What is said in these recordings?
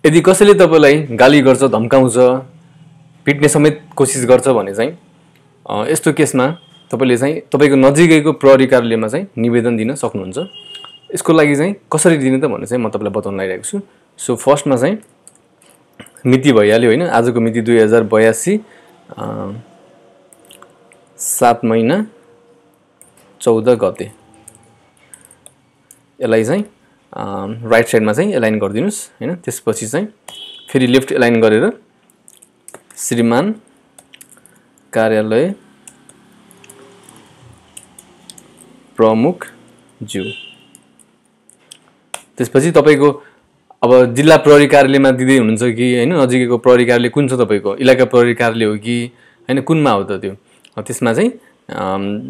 यदि कसैले तपाईलाई गाली गर्छ, धम्काउँछ, पिट्ने समेत कोसिस गर्छ भने चाहिँ यस्तो केसमा तपाईले चाहिँ तपाईको नजिकैको प्रहरी कार्यालयमा चाहिँ निवेदन दिन सक्नुहुन्छ। यसको लागि चाहिँ कसरी दिने त भन्ने चाहिँ म तपाईलाई बताउन लागिरहेको छु। सो फर्स्टमा चाहिँ मिति भइहाल्यो हैन। आजको मिति 2082 7 महिना 14 गते। यसलाई चाहिँ राइट साइडमा चाहिँ एलाइन गरिदिनुस् हैन। त्यसपछि चाहिँ फेरि लेफ्ट एलाइन गरेर श्रीमान कार्यालय प्रमुख ज्यू। त्यसपछि तपाईको अब जिल्ला प्रहरी कार्यालयमा दिदै हुनुहुन्छ कि हैन, नजिकैको प्रहरी कार्यालय कुन छ तपाईको, इलाका प्रहरी कार्यालय हो कि हैन, कुनमा हो त त्यो। त्यसमा चाहिँ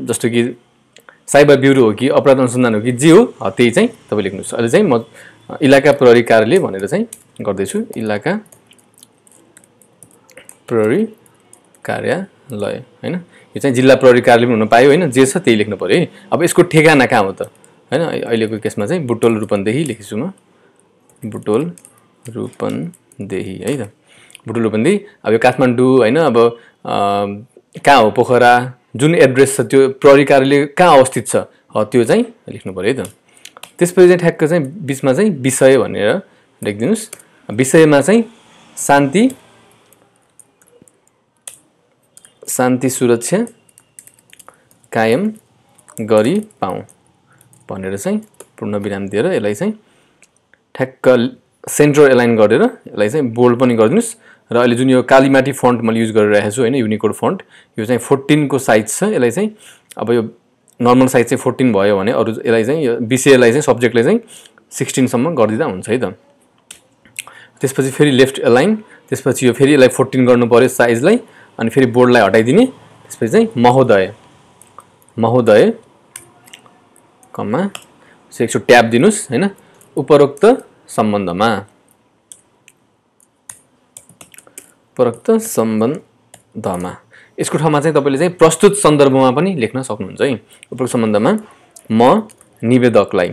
जस्तो कि साइबर ब्युरो हो कि अपराध अनुसन्धान हो कि जे हो त्यही चाहिँ तपाईले लेख्नुस्। अहिले चाहिँ म इलाका प्रहरी कार्यालय भनेर चाहिँ गर्दै छु। इलाका प्रहरी कार्यालय हैन। यो चाहिँ जिल्ला प्रहरी कार्यालय हुन पायो हैन, जे छ त्यही लेख्नु पर्यो है। अब यसको ठेगाना कहाँ हो त हैन। अहिलेको केसमा चाहिँ बुटोल रूपन्देही लेखेछु म। बुटोल रूपन्देही है त। बुटोल रूपन्देही। अब यो काठमाडौँ हैन। अब कहाँ हो पोखरा, जुन एड्रेस छ त्यो प्रहरी कार्यालय कहाँ अवस्थित छ त्यो चाहिँ लेख्नु पर्यो है त। त्यसपछि चाहिँ ठ्याक्क चाहिँ बीचमा चाहिँ विषय भनेर लेखिदिनुस्। विषयमा चाहिँ शान्ति सुरक्षा कायम गरी पाऊँ भनेर चाहिँ पूर्ण विराम दिएर यसलाई चाहिँ ठ्याक्क सेन्टर एलाइन गरेर यसलाई चाहिँ बोल्ड पनि गरिदिनुस्। र अहिले जुन यो कालीमाटी फन्ट मैले युज गरिरहेको छु हैन, युनिकोड फन्ट, यो चाहिँ 14 को साइज छ। यसलाई चाहिँ अब यो नर्मल साइज चाहिँ 14 भयो भने अरु यसलाई चाहिँ यो विषयलाई चाहिँ सब्जेक्टलाई चाहिँ 16 सम्म गरिदिदा हुन्छ है त। त्यसपछि फेरि लेफ्ट एलाइन। त्यसपछि यो फेरि यसलाई 14 गर्नु पर्यो साइजलाई, अनि फेरि बोर्डलाई हटाइदिने। त्यसपछि चाहिँ महोदय कमा एकचोटि ट्याब दिनुस् हैन। उपरोक्त सम्बन्धमा यसको ठाउँमा चाहिँ तपाईले चाहिँ प्रस्तुत सन्दर्भमा पनि लेख्न सक्नुहुन्छ है। उपरोक्त सम्बन्धमा म निवेदकलाई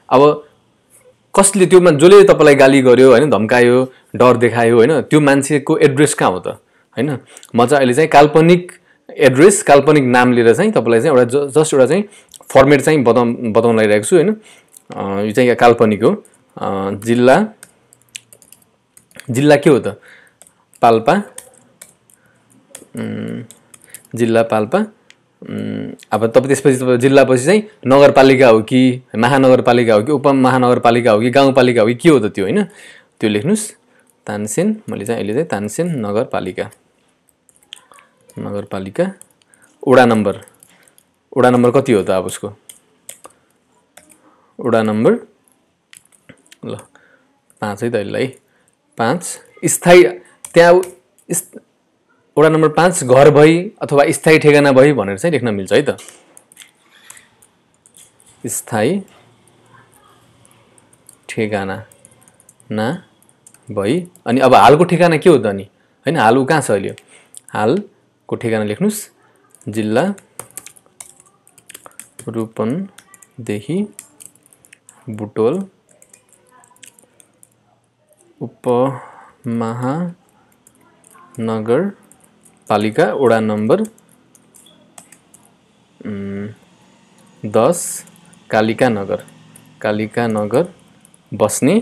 अब कसले त्योमा जसले तपाईलाई गाली गर्यो हैन, धम्कायो, डर देखायो हैन, त्यो मान्छेको एड्रेस कहाँ हो त हैन। म चाहिँ अहिले चाहिँ काल्पनिक एड्रेस, काल्पनिक नाम लिएर चाहिँ तपाईलाई चाहिँ एउटा जस्ट एउटा चाहिँ फर्मेट चाहिँ बताउन लागिरहेको छु हैन। यो चाहिँ काल्पनिक हो। जिल्ला के हो त, पाल्पा, जिल्ला पाल्पा। अब तपाईँ त्यसपछि तपाईँ जिल्लापछि चाहिँ नगरपालिका हो कि महानगरपालिका हो कि उपमहानगरपालिका हो कि गाउँपालिका हो कि के हो त त्यो हैन, त्यो लेख्नुस्। तानसेन, मैले चाहिँ अहिले चाहिँ तानसेन नगरपालिका वडा नम्बर कति हो त अब उसको वडा नम्बर ल 5 है त। यसलाई 5 स्थायी त्यहाँ वडा नम्बर 5 घर भई अथवा स्थायी ठेगाना भई भनेर चाहिँ लेख्न मिल्छ है त। स्थायी ठेगाना ना भई। अनि अब हालको ठेगाना के हो त अनि हैन, हाल कहाँ छ अहिले, हालको ठेगाना लेख्नुस्। जिल्ला रूपन्देही बुटोल उपमहानगरपालिका वडा नम्बर 10 कालिका नगर बस्ने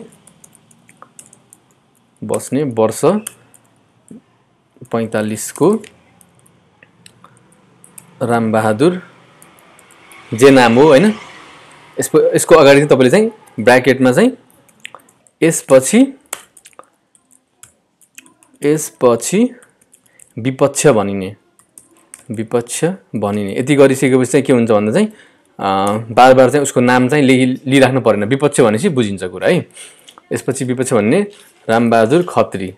वर्ष 45 को रामबहादुर जे नाम हो हैन। यसको अगाडि चाहिँ तपाईले चाहिँ ब्र्याकेटमा चाहिँ यसपछि विपक्ष भनिने यति गरिसकेपछि चाहिँ के हुन्छ भन्दा चाहिँ बार बार चाहिँ उसको नाम चाहिँ लिइराख्नु पर्दैन। विपक्ष भनेपछि बुझिन्छ कुरा है। यसपछि विपक्ष भन्ने रामबहादुर खत्री।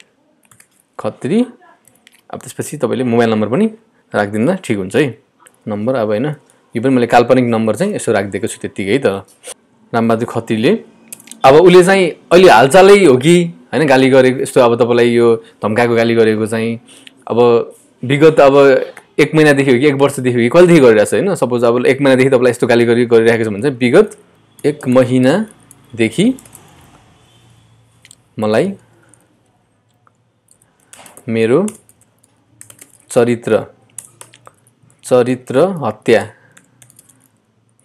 अब त्यसपछि तपाईले मोबाइल नम्बर पनि राखिदिँदा ठीक हुन्छ है। नम्बर अब हैन, यो पनि मैले काल्पनिक नम्बर चाहिँ यसो राखिदिएको छु त्यतिकै है त। रामबहादुर खत्रीले अब उले चाहिँ अहिले हालचालै हो कि हैन गाली गरेको, यस्तो अब तपाईलाई यो धम्काको गाली गरेको चाहिँ अब विगत अब 1 महिनादेखि हो कि 1 वर्षदेखि हो कि कहिलेदेखि गरिरहेछ हैन। सपोज अब 1 महिनादेखि तपाईलाई यस्तो गाली गरिरहेको छ भने चाहिँ विगत 1 महिना देखि मलाई मेरो चरित्र हत्या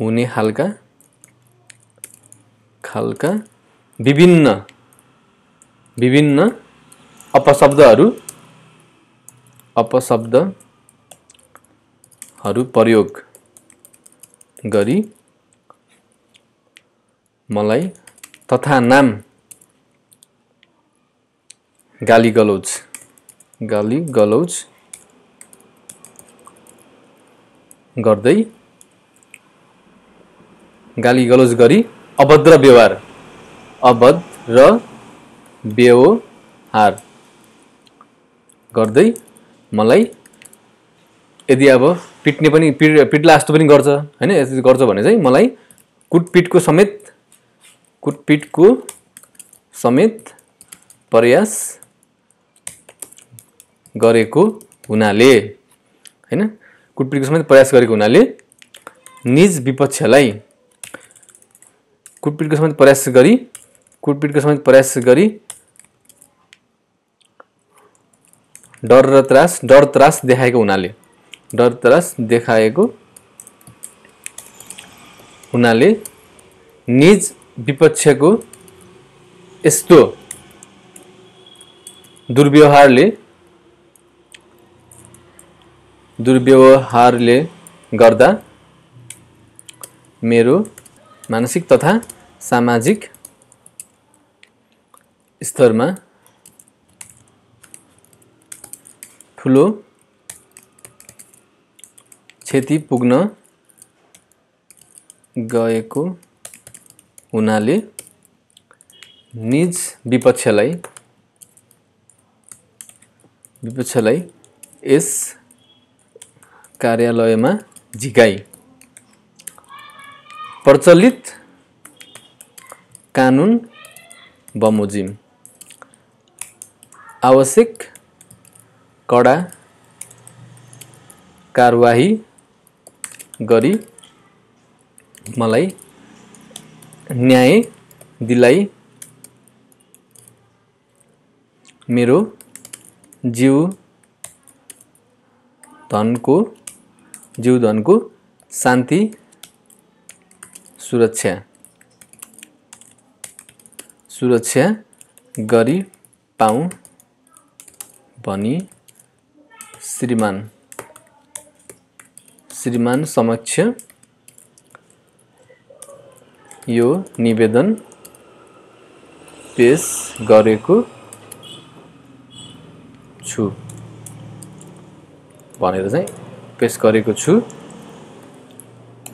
हुने खालका विभिन्न अपशब्दहरू प्रयोग गरी मलाई तथा नाम गाली गलौज गर्दै गरी अभद्र व्यवहार गर्दै मलाई यदि अब पिट्ने पनि पिट्ला जस्तो पनि गर्छ हैन, यसरी गर्छ भने चाहिँ मलाई कुटपिटको समेत प्रयास गरेको हुनाले हैन, कुटपिटको समेत प्रयास गरेको हुनाले निज विपक्षलाई कुटपिटको समेत प्रयास गरी डर त्रास देखाएको हुनाले निज विपक्षको यस्तो दुर्व्यवहारले गर्दा मेरो मानसिक तथा सामाजिक स्तरमा ठुलो क्षति पुग्न गएको हुनाले निज विपक्षलाई यस कार्यालयमा झिकाई प्रचलित कानुन बमोजिम आवश्यक कडा कारवाही गरी मलाई न्याय दिलाई मेरो जीव धनको शान्ति सुरक्षा गरी पाऊँ भनी श्रीमान समक्ष यो निवेदन पेश गरेको छु भनेर चाहिँ पेश गरेको छु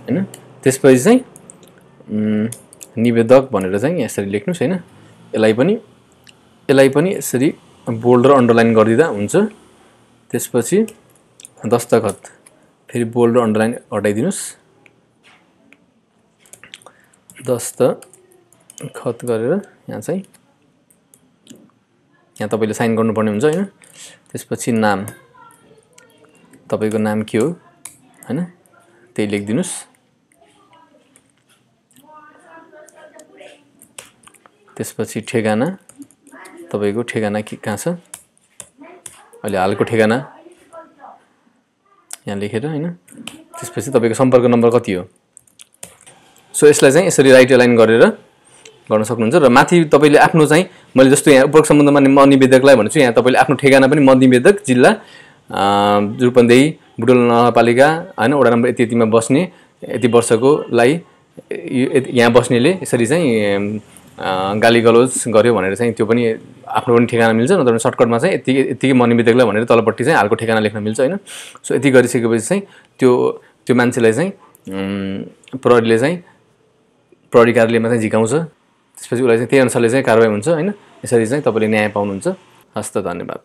हैन। त्यसपछि चाहिँ निवेदक भनेर चाहिँ यसरी लेख्नुस् हैन। यसलाई पनि यसरी बोल्ड र अन्डरलाइन गरिदिँदा हुन्छ। त्यसपछि दस्तखत फेरि बोल्ड र अन्डरलाइन हटाइदिनुस्। दस्तखत गरेर यहाँ तपाईले साइन गर्नुपर्ने हुन्छ हैन। त्यसपछि नाम तपाईको नाम के हो हैन त्यही लेखिदिनुस्। त्यसपछि ठेगाना तपाईको ठेगाना कहाँ छ अहिले हालको ठेगाना यहाँ लेखेर हैन। त्यसपछि तपाईको सम्पर्क नम्बर कति हो। सो यसलाई चाहिँ यसरी राइट अलाइन गरेर गर्न सक्नुहुन्छ। र माथि तपाईले आफ्नो चाहिँ मैले जस्तो यहाँ उपरोक्त सम्बन्धमा म निवेदकलाई भन्छु, यहाँ तपाईले आफ्नो ठेगाना पनि म निवेदक जिल्ला रूपन्देही बुटवल नगरपालिका हैन वडा नम्बर यतिमा बस्ने यति वर्षकोलाई यहाँ बस्नेले यसरी चाहिँ गाली गलौज गर्यो भनेर चाहिँ त्यो पनि आफ्नो पनि ठेगाना मिल्छ। नत्र सर्टकटमा चाहिँ यतिकै म निवेदकलाई भनेर तलपट्टि चाहिँ हालको ठेगाना लेख्न मिल्छ हैन। सो यति गरिसकेपछि चाहिँ त्यो मान्छेलाई चाहिँ प्रहरीले चाहिँ प्रहरी कार्यालयमा चाहिँ झिकाउँछ। त्यसपछि उसलाई चाहिँ त्यही अनुसारले चाहिँ कारबाही हुन्छ हैन। यसरी चाहिँ तपाईले न्याय पाउनुहुन्छ। हस्त धन्यवाद।